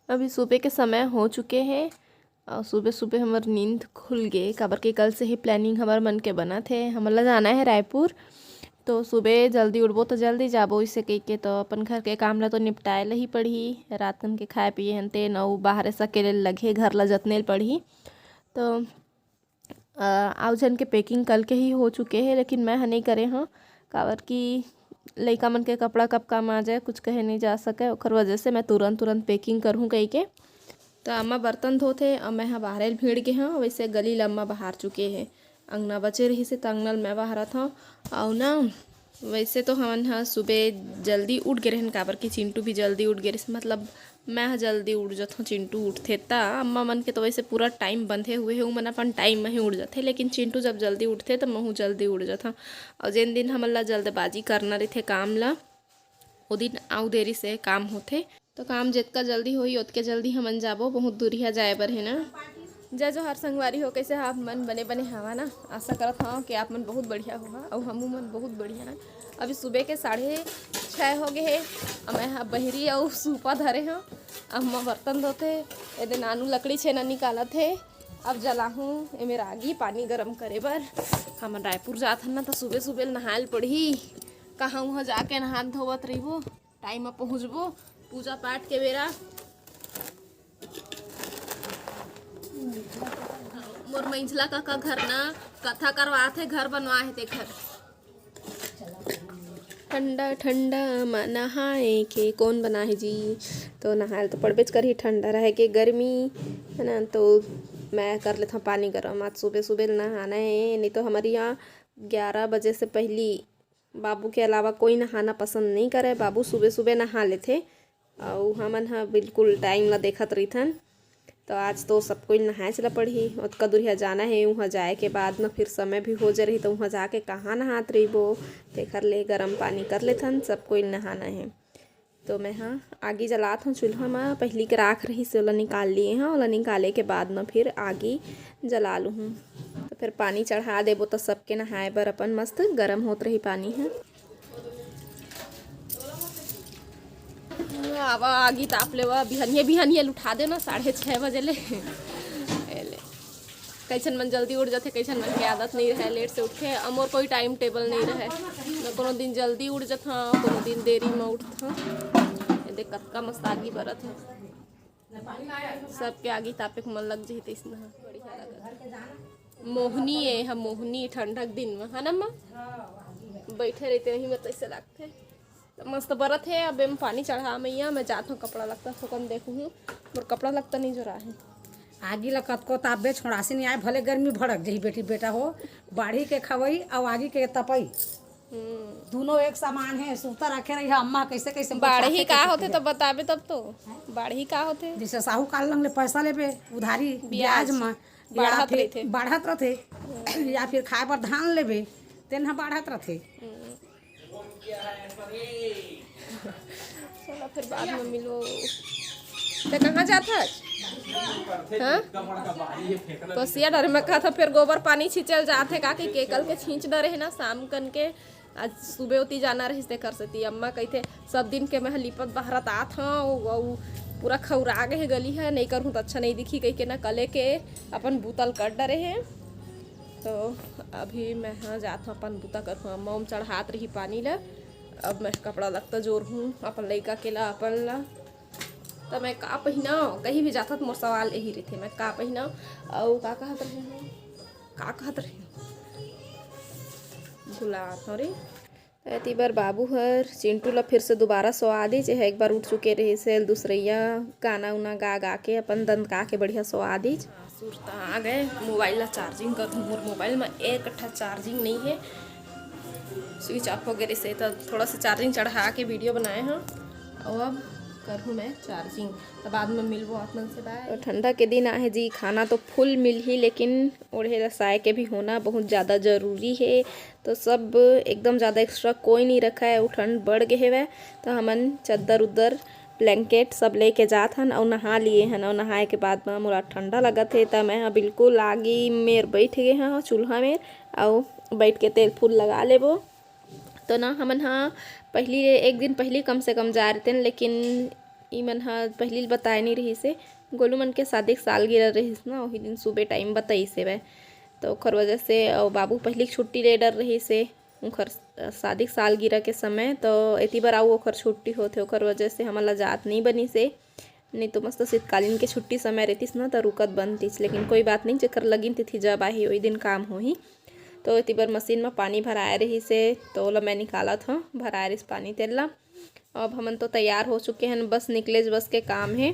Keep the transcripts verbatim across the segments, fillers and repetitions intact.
अभी सुबह के समय हो चुके हे और सुबह सुबह हमर नींद खुल गे, काबर के कल से ही planning हमर मन के बनत हे, हमन ला जाना हे रायपुर। तो सुबह जल्दी उठबो तो जल्दी जाबो, इसे कहिके तो अपन घर के काम ला तो निपटाए ल ही पड़ही। रात कन के खाए पिए हन तेन अउ बाहरे सकेले लगे घर ला जतने ल पड़ही। तो अ, आउ झन के packing कल के ही हो चुके हे, लेकिन मैं ह नइ करे हव, काबर कि लइका मन के कपड़ा कब काम आ जाए, कुछ कहे नइ जा सके। ओखर वजह से मैं तुरंत तुरंत packing करहूँ कहिके। तो अम्मा बर्तन धोथे अउ मैं ह बाहरे ल भिड़ गे हव। वैसे गली ल अम्मा बहार चुके हे, अंगना बचे रहिस हे, त अंगना ल मैं बहारत हव। अउ ना, वैसे तो हमन ह सुबह जल्दी उठ गे रहन, काबर कि चिंटू भी जल्दी उठ गे रहिस। मतलब, मैं ह जल्दी उठ जथव, चिंटू उठथे त। अम्मा मन के तो वैसे पूरा time बंधे हुए हे, उमन अपन time म ही उठ जथे, लेकिन चिंटू जब जल्दी उठथे त महू जल्दी उठ जथव। अउ जेन दिन हमन ला जल्दबाजी करना रहिथे काम ला, ओ दिन अउ देरी से काम होथे। तो काम जतका जल्दी होही, ओतके जल्दी हमन जाबो, बहुत दूरिहा जाए बर हे ना। जय जोहार संगवारी हो, कइसे हा आप मन? बने बने हवा ना? आशा करत हव कि आप मन बहुत बढ़िया होहा, अउ हमू मन बहुत बढ़िया ना। अभी सुबह के साढ़े छः हो गे हे, अउ मैं हा बहरी अउ सूपा धरे हव। अम्मा बर्तन धोथे, एदे नानू लकड़ी छेना निकालत हे। अब जलाहूँ एमे रागी पानी गरम करे बर। हमन रायपुर जात हन ना, त सुबह सुबह नहाए ल पड़ही। कहाँ उहाँ जाके नहात धोवत रहिबो, time म पहुँचबो पूजा पाठ के बेरा। मोर मंझला काका घर ना कथा करवात हे, घर बनवा हे तेखर। ठंडा ठंडा म नहाए के कौन बना हे जी? तो नहाए ल तो पड़बेच करही, ठंडा रहे के गर्मी, है ना? तो मैं कर लेथव पानी गरम। आज सुबह सुबह नहाना हे, नहीं तो हमर यहाँ ग्यारह बजे से पहली बाबू के अलावा कोई नहाना पसंद नहीं करे। बाबू सुबह सुबह नहा लेथे, अउ हमन ह बिल्कुल time ला देखत रहिथन। तो आज तो सब कोई नहाए चला पड़ही, ओतका दूरिहा जाना हे। उहाँ जाए के बाद न फिर समय भी हो जा रही, तो उहाँ जाके कहाँ नहात रहिबो, तेखर ले गरम पानी कर लेथन, सब कोई नहाना हे। तो मैं ह आगी जलात हूँ चूल्हा म, पहली के राख रही से ओला निकाल लिए हूँ, ओला निकाले के बाद म फिर आगी जला लूँ। तो फिर पानी चढ़ा देबो, तो सबके नहाए बर अपन मस्त गरम होत रही पानी ह। आवा आगी ताप लेवा, बिहनिये बिहनिये उठा देना साढ़े छः बजे ले। ए ले। कइसन मन जल्दी उठ जाथे, कइसन मन के आदत नहीं रहे लेट से उठे। अउ मोर कोई time table नहीं रहे, मैं कोनो दिन जल्दी उठ जाथव, कोनो दिन देरी म उठथव। ए देख कतका मस्त आगी बरत हे। सबके आगी तापे के मन लग जही तइसना ह। बढ़िया लगत। मोहनी ए ह, मोहनी ठंडा के दिन म, है ना माँ? बैठे रहिते वही में तइसे लगथे। त मस्त बरत हे। अब एम पानी चढ़ा मैया, मैं जात हूँ कपड़ा लत्ता थोकन देखहूँ, मोर कपड़ा लत्ता नहीं जोरा हे। आगी ला कतको तापबे छोड़ासी नहीं आए, भले गर्मी भड़क जही बेटी बेटा हो, बाढ़ी के खवई अउ आगी के तपई। हम्म। दोनों एक समान हे, सुरता रखे रही है। अम्मा कैसे कैसे बाढ़ही बचाते का कैसे होथे तब बताबे तब तो। बाढ़ही का होथे? जैसे साहूकार लंग ले पैसा लेबे उधारी ब्याज। ब्याज म, या बाढ़त फिर रहिथे। बाढ़त रथे, या फिर खाए बर धान लेबे, तेन ह बाढ़त रथे। हम्म। चला फिर बाद में मिलो। ते कहाँ जात हस? हाँ? बसिया डरे में कहा था, फिर गोबर पानी छींचल जात हे का कि केकल के छींच डरे हे ना, शाम कन के आज सुबह उती जाना रहिस, तेकर सेती अम्मा कहिथे, "सब दिन के मैं ह लिपत बहरत आत हव, अउ पूरा खौरा गे हे गली ह, नहीं करहूँ त अच्छा नहीं दिखी," कहिके ना कले के अपन बूता ल कर डरे हे। तो अभी मैं ह जात हव अपन बूता करहूँ, अम्मा ओम चढ़ात रही पानी ल। अब मैं कपड़ा लत्ता जोरहूँ अपन लइका के ला, अपन ला। त मैं का पहिनव, कहीं भी जाथव त मोर सवाल यही रहिथे, मैं का पहिनव? अउ का कहत रहे हूँ, का कहत रहे हूँ, भुलात हव रे। एती बर बाबू हर चिंटू ला फिर से दोबारा सोवा दीच। एह एक बार उठ चुके रहिस हे, दूसरैया गाना उना गा गा के अपन दंत का के बढ़िया सोवा दीच। हाँ, सुरता आ गए। मोबाइल ला charging कर दूँ, मोर मोबाइल में एक ठा charging नहीं है, switch off हो गए रहिस हे, तो थोड़ा सा charging चढ़ा के video बनाए हव। अउ अब करहूँ मैं charging, तो बाद में मिलबो आप मन से, bye। तो ठंडा के दिन आहे जी, खाना तो full मिलही, लेकिन ओढ़े रसाए के भी होना बहुत ज़्यादा ज़रूरी हे। तो सब एकदम ज़्यादा extra कोई नहीं रखा है, वो ठंड बढ़ गए हवय, तो हमन चद्दर उद्दर blanket सब लेके जात हन अउ नहा लिए हन। अउ नहाए के बाद म मोला ठंडा लगत हे, त मैं ह बिल्कुल आगी मेर बैठ गे हव चूल्हा मेर, अउ बैठ के तेल फूल लगा लेबो। तो ना हमन ह पहली, एक दिन पहली कम से कम जा रहितेन, लेकिन ई मन ह पहिली ल बताए नइ रहिस हे, गोलू मन के शादी के सालगिरह रहिस ना, ओही दिन सुबह टाइम बताइस हेवय। तो ओखर वजह से, अउ बाबू पहिली के छुट्टी ले डर रहिस हे, ओखर शादी के सालगिरह के समय, तो एती बर अउ ओखर छुट्टी होथे, ओखर वजह से हमन ला जात नइ बनिस हे। नहीं तो मस्त शीतकालीन के छुट्टी समय रहतिस ना, तो रुकत बनतिस, लेकिन कोई बात नहीं, जेकर लगिन तिथि जब आही, ओही दिन काम होही। तो एती बर मशीन में पानी भराए रहिस हे, तो ओला मैं निकालत हूँ, भराए रहिस पानी तेल ला। अब हमन तो तैयार हो चुके हैं, बस निकले बस के काम है।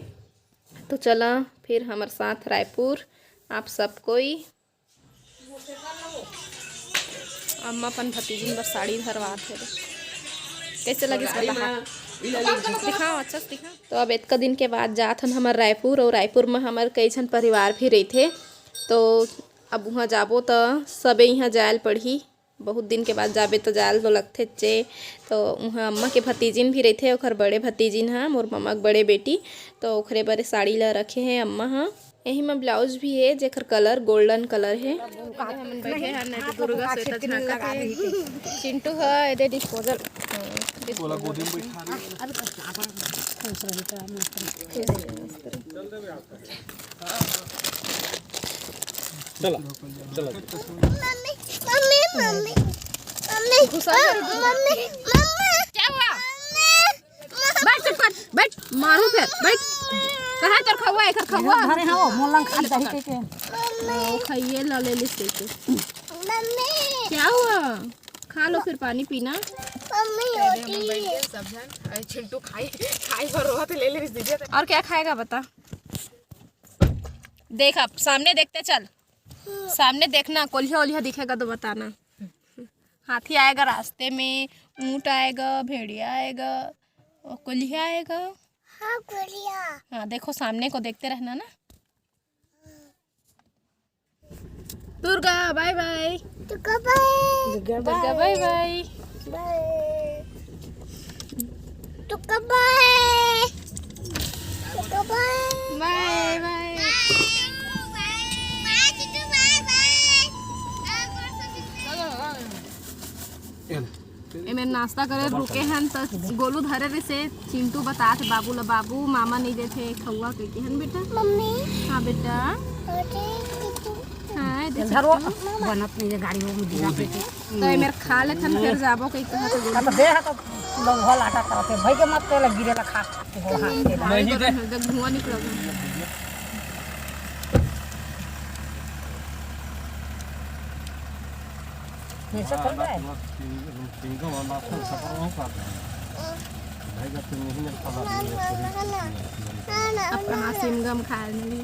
तो चला फिर हमर साथ रायपुर, आप सब कोई। अम्मा अपन भतीजिन बर साड़ी धरवात हे। कैसे लगिस बताहा? दिखाओ, अच्छा से दिखाओ। तो अब इतका दिन के बाद जात हन हमर रायपुर, और रायपुर में हमर कई झन परिवार भी रहिथे। तो अब उहाँ जाबो त सबे इहाँ जायल पड़ही। बहुत दिन के बाद जाबे त जायल तो लगथेचे। तो उहाँ अम्मा के भतीजिन भी रहिथे, ओखर बड़े भतीजिन ह, मोर ममा के बड़े बेटी। तो ओखरे बर साड़ी ला रखे हे अम्मा ह। यही में ब्लाउज भी है, जेकर कलर गोल्डन कलर है। हमन बैठे हैं, नहीं तो दुर्गा से तो झांकत है। चिंटू है, एदे डिस्पोजल। ओला गोदी में बैठा दे। चला, चला। मम्मी, मम्मी, मम्मी, मम्मी, घुसा दे। मम्मी, मम्मी, क्या हुआ? मम्मी, बैठ, चुप कर, बैठ, मारू फिर, बैठ। कहाँ तोर खौआ, एकर खौआ? घरे हाँ, मोर लंग खाली दही के के। ओ, खाइए ला ले लिस के। मम्मी। क्या हुआ? खा लो फिर पानी पीना। मम्मी, रोटी। सब जन, अरे चिंटू खाई, खाई और रोत ले ले दीजिए। और क्या खाएगा बता? देख, आप सामने देखते चल, सामने देखना, कोलिया ओलिया दिखेगा तो बताना। हाथी आएगा रास्ते में, ऊंट आएगा, भेड़िया आएगा, और कोलिया आएगा। हाँ, कोलिया। हाँ, देखो, सामने को देखते रहना ना। दुर्गा, बाय बाय। दुर्गा, बाय। दुर्गा, बाय। बाय। दुर्गा, बाय। दुर्गा, बाय। बाय बाय। एमे नाश्ता करे रुके हन, त गोलू धरे रहिसे, चिंटू बतात हे बाबू ला, "बाबू, मामा नहीं देथे खौआ," कहिके हन बेटा। मम्मी। हाँ बेटा। रोटी। हाँ, एदे धरो, चिंटू। बनत नहीं है गाड़ी, वो मुझे जाते थे। तो एमेर खा लेथन, फिर जाबो कहिके कहत हे गोलू। अब दे है तो लंघल आटा करते, भाई के मत तेल गिरे ला खा, खा के गोड़ हाथ के ला। नहीं दे। धुआं निकल। ऐसा कर रहा है। सिंगम और मास्टर सफर वहीं पर हैं। भाई, जब तुम यहीं में खा लो, अब कहाँ सिंगम खाए मिली?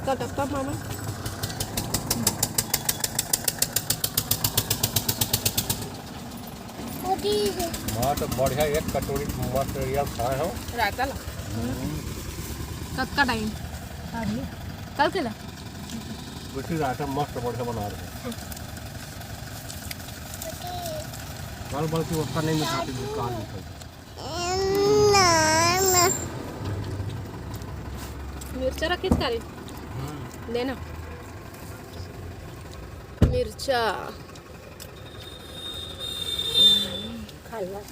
कटप्पा मामा। हाँ, तो बढ़िया एक कटोरी मस्त रियल खाए हो। रायता ला। हम्म। कतका टाइम? अभी। कल के ला? बेटी, रायता मस्त बढ़िया बना रहे हैं। कल बल्कि उतना नहीं मिठाती, काल मिठाती। मिर्चा रखिस का रे? हम्म। देना। मिर्चा।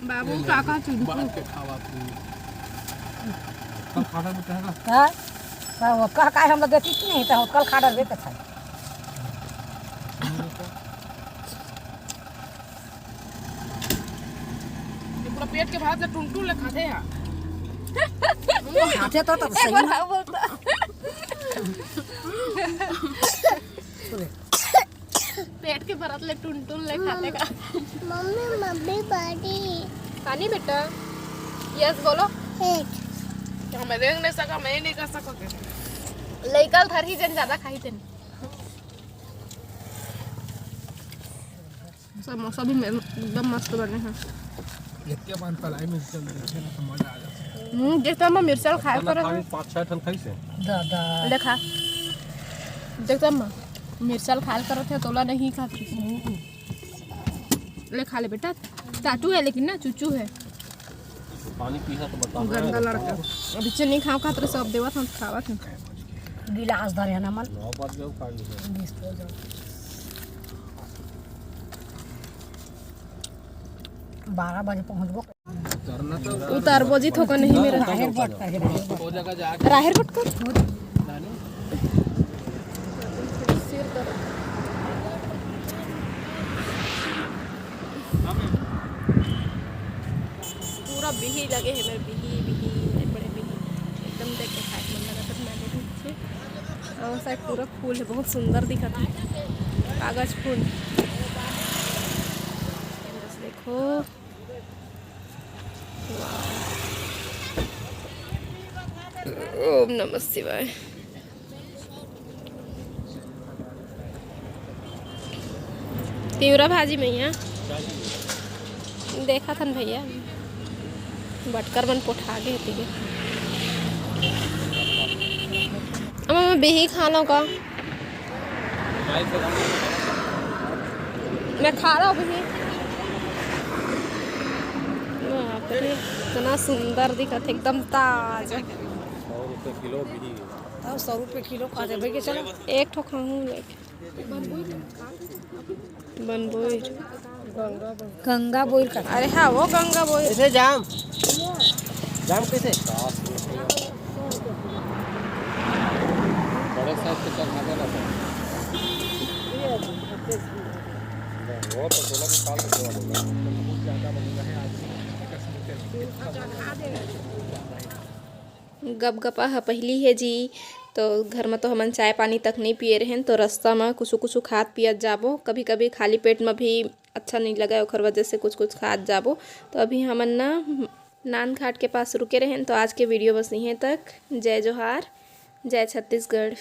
बाबू, काका चिंटू। बांट के खावा तू। कल खाना भी कहेगा? हाँ? हाँ, वो कह, कह हम लोग देती नहीं, तो कल खा डरबे तो खाए। ये पूरा पेट के भात ले टुनटुन ले खाते हैं। खाते तो तब सही ना। बोलता। पेट के भरत ले टुनटुन ले खाते का। मम्मी, मम्मी, पानी। पानी बेटा। यस बोलो। हम्म। हमें रेंग नहीं सका, मैं नहीं कर सका। लइका ल धरही जन ज्यादा खाही तेन। समोसा भी मे-, एकदम मस्त बने हैं। एक के बाद तलाई में चल देखे ना तो मजा आ जाता है। हम्म, जैसे हम मिर्चा खाए खाना करो खाली थे। पाँच छह ठन खाई से। दादा। देखा, जैसे हम मिर्चा खाए करो थे, तोला नहीं खाती। ले खा ले बेटा, टाटू है लेकिन ना, चुचू है। पानी पीहा तो बता। गंदा लड़का। अभी चीनी खाओ खात रहे, सब देवत हम खावत हम। गिलास धरे हन हमन। नौ बज गए, उखाड़ लीजिए। बीस बजे। बारह बजे पहुँचबो। उतारबो जी, थोकन नहीं मेरा। राहेर बट कर, राहेर बट कर। राहेर बट कर। पूरा बिही लगे हे मेर, बिही, बिही, बड़े, बड़े बिही। एकदम देख के खाए के मन लगत हे, मैं देखूं पीछे। और साइड पूरा फूल हे, बहुत सुंदर दिखत हे, कागज फूल। बस देखो, वाह। ओम नमः शिवाय। तिवरा भाजी में यहाँ देखत हन भैया, बटकर मन पोठा गे हे तिगे। अब मैं बिही खा लूँ का? मैं खा रहा हूँ बिही। बाप रे, इतना सुंदर दिखत हे, एकदम ताजा। सौ रुपये किलो बिही। तब सौ रुपये किलो खा दे भाई के, चलो। एक ठो खाहूँ लेके। बन बोइर। गंगा बोइर का। अरे हाँ, वो गंगा बोइर। कैसे जाम? जाम कैसे? बड़े साइज के चल खाते ना। वो तो सोलह के साल के सेवा होगा। गपगपा ह पहिली हे जी, तो घर म तो हमन चाय पानी तक नइ पिए रहेन, तो रस्ता म कुछु कुछु खात पियत जाबो। कभी कभी खाली पेट म भी अच्छा नइ लगय, ओखर वजह से कुछ कुछ खात जाबो। तो अभी हमन ना नांदघाट के पास रुके रहेन। तो आज के वीडियो बस इहें तक। जय जोहार, जय छत्तीसगढ़।